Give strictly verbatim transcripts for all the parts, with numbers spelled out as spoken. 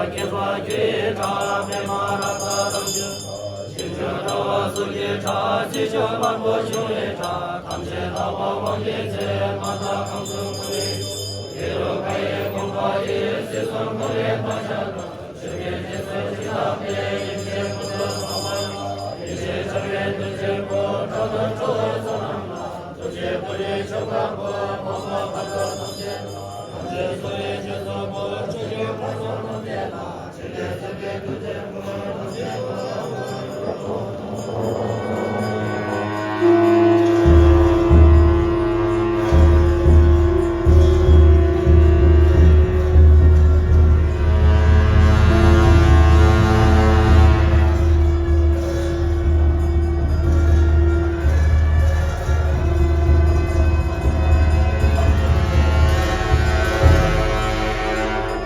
སྐྱེས་པ་ཁྱོད་ཀྱི་གྲགས་པད་མ་རཀྟ་རང་བྱུང་། ཞིང་བཅུ་འགྲོ་བ་སོགས་ཀྱི་གྲགས། སྲིད་ཕྱོགས་ལ་འགོད་འབྱུང་བའི་གྲགས། ཐམས་ཅད་ལྷག་པ་དབང་གིས་མཛད། མ་དག་གང་བྱུང་འཁོར་བའི་རྒྱུ། ཡེ་རུ་ཀ་ཡི་དགོངས་པ་ཡིས། སྲིད་གསུམ་འཁོར་བའི་བག་ཆགས་ཀུན། ཆོས་ཀྱི་རྗེས་སུ་ཇི་ལྟ་བར། ཡེ་ཤེས་ཀུན་ཏུ་སངས་པ་ཡང་། ཡེ་ཤེས་འཆར་བའི་རྡུལ་ཕྲན་ཀུན། དགྲ་བཅོམ་འགྲོ་བའི་ཚོགས་རྣམས་ལ། ཐུགས་རྗེས་བསྐུལ་བའི་མཆོད་པ་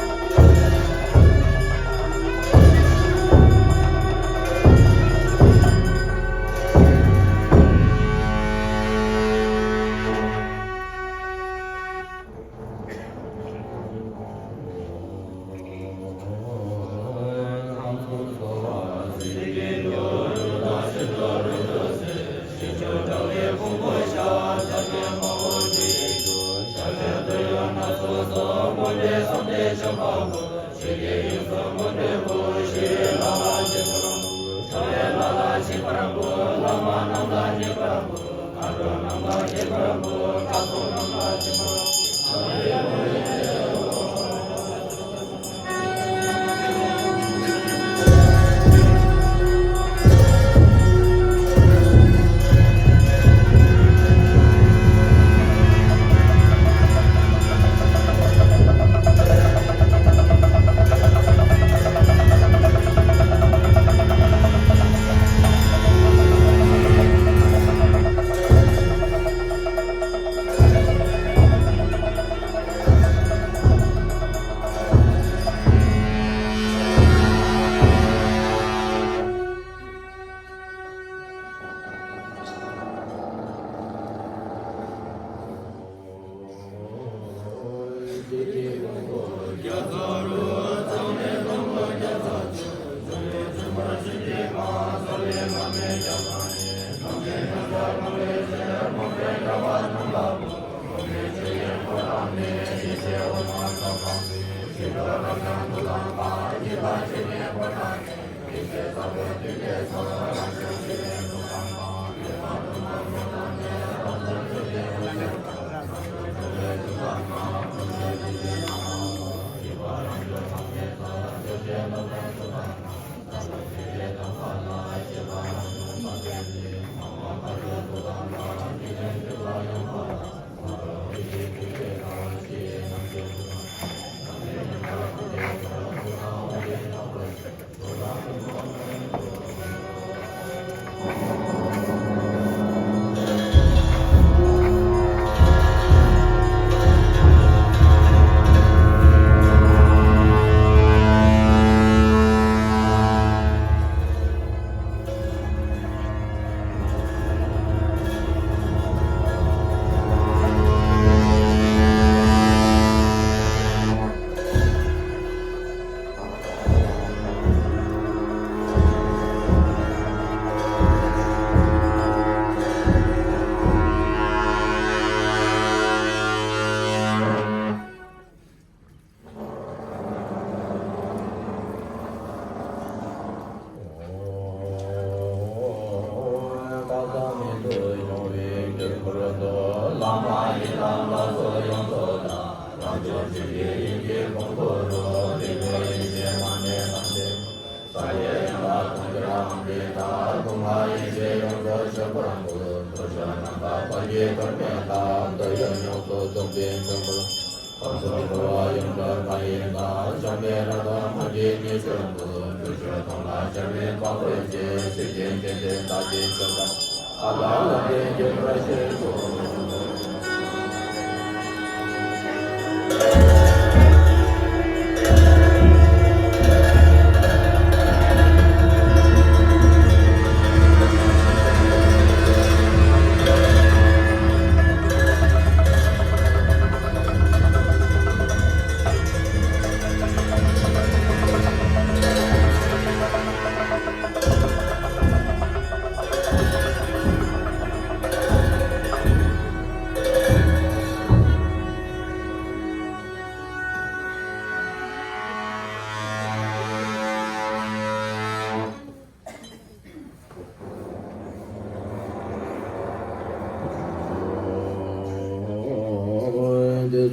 འབུལ། མ་འོངས་པ་ཐམས་ཅད་ལ། ཐམས་ཅད་གསོ་བའི་རྗེས་སུ་འབུལ། ཆོས་ཀྱི་དབང་ཕྱུག་ཐམས་ཅད་ལ། ཆོས་ཀྱི་སྲིད་པའི་རྡུལ་ཕྲན་ཀུན། ཐམས་ཅད་ཀུན།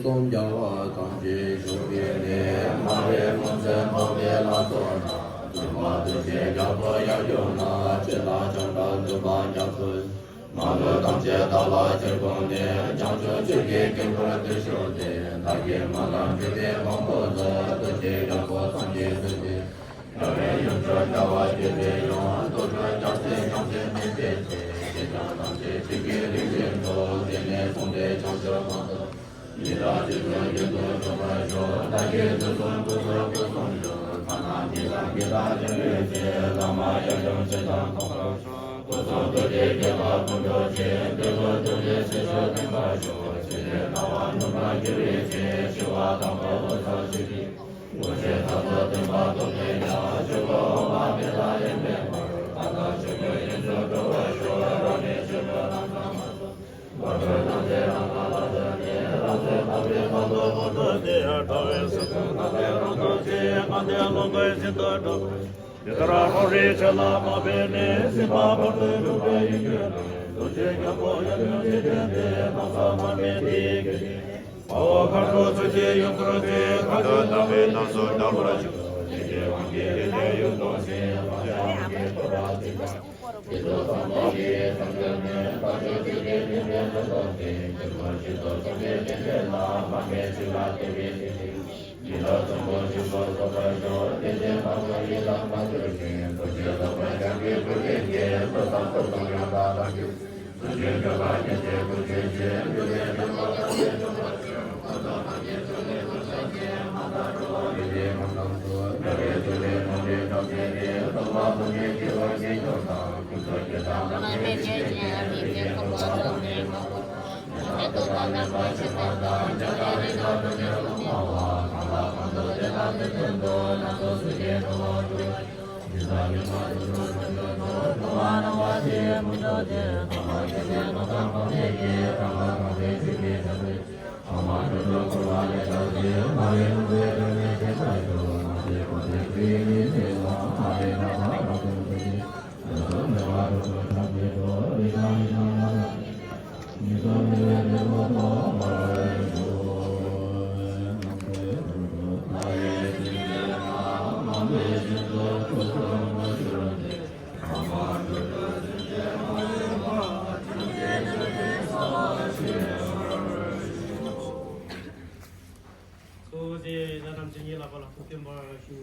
སྟོང་རྒྱལ་བ་ཐམས་ཅད་བཞུགས་པའི་གནས། མ་རིག་རླུང་འཛིན་འཕགས་པའི་ལྷ་ཚོགས་རྣམས། འདུས་པ་ཐམས་ཅད་རྒྱ་མཚོ་ཡར་གྱུར་ན། ཆོས་དང་ཆང་གྲགས་འདུན་པ་རྒྱ་མཚོ། མ་ལུས་ཐམས་ཅད་དག་པ་ཆོས་ཀུན་ནས། བྱང་ཆུབ་ཆོས་ཀྱི་དཀྱིལ་འཁོར་དུ་ཞུགས་ཏེ། བདག་གིས་སྨོན་ལམ་འཇུག་པའི་དབང་པོ་ལ། ཐུགས་རྗེ་དྲག་པོས་སངས་རྒྱས་སུ་འདུས། རྒྱལ་བའི་ཡུམ་མཆོག་རྒྱལ་བ་དགྱེས་པའི་དབྱངས། རྡོ་རྗེ་རྒྱལ་སྲས་བྱང་སེམས་མི་ཕྱེད་ཅིང་། སེམས་ཅན་ཐམས་ཅད་ཆོས་ཀྱི་རིག་འཛིན་མཆོག་དེང་ནས་བཟུང་སྟེ་བྱང་ཆུབ་མ་ཐོབ། ཡི་དྭགས་རྗེ་བཙུན་རྒྱུད་དུ་འཇུག་པར་ཤོག་བདག་གིས་དུས་གསུམ་སྐུ་གསུང་ཐུགས་གསུམ་སྦྱོར། ཐ་ན་གཉིས་ལ་གཉིས་ལ་ཕྱག་འཚལ་ཏེ། བླ་མ་ཡབ་ཡུམ་ཆེ་དང་མཐུན་པར་ཤོག་སྐུ་གསུང་ཐུགས་ཀྱི་བསྐྱེད་པ་ཀུན་རྫོགས་ཆེ། འདོད་དགུ་ཐུགས་རྗེའི་སྲི་ཞུ་མཐུན་པར་ཤོག་ཆོས་ཀྱི་སྣང་བ་ནུབ་པར་འགྱུར་བའི་ཕྱིར། ཞི་བ་དང་པོ་འོད་གསལ་ཞི་བའི། སྐུ་ཆེ་ལྷ་ཚོགས་མཐུན་པ་ཐོབ་པའི་ཡ། ཆོས་སྐུ་འོད་དཔག་མེད་ལ་ཡེངས་མེད་པར། ད་ལྟ་ཆོས་སྐུའི་དབྱིངས་སུ་འགྲོ་བར་ཤོག་རང་ཉིད་ཆོས་སྐུ་ལམ་ཟབ་མ་ཐོབ། གཙོ་བོ་རྗེ་ཡི་ལྷ་རྣམས་ཀྱི་ཉིད་ལ་གོ་ལ་ཐུགས་བསྟན་པར་ཞུ།